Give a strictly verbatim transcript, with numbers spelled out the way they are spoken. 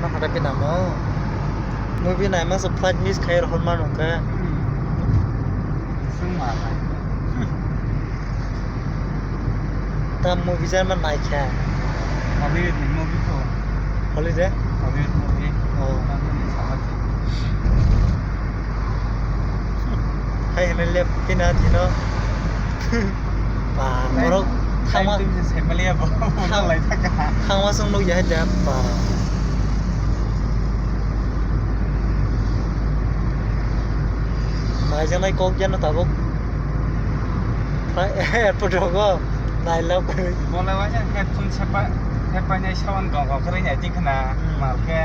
Ma hata pina mo. Movie nai masa flight miss khai rohor mano khe. Sung ma nai. Ta movie jar man nai khe. Hollywood ni movie ko. Holiday? Hollywood movie. Oh. Nang ni sama si. Hai hene lep pina dino. Ba, borok thangma. Time se semalia bo. Thang-, lai thaka. Thangma song nuk ya da ba. Naijaknai kok jano tabuk. Airport rogo nailok. Bola waisa headphone sepa, sepainai sound gong gong khe rinai di khna. Hmm. Mal khe.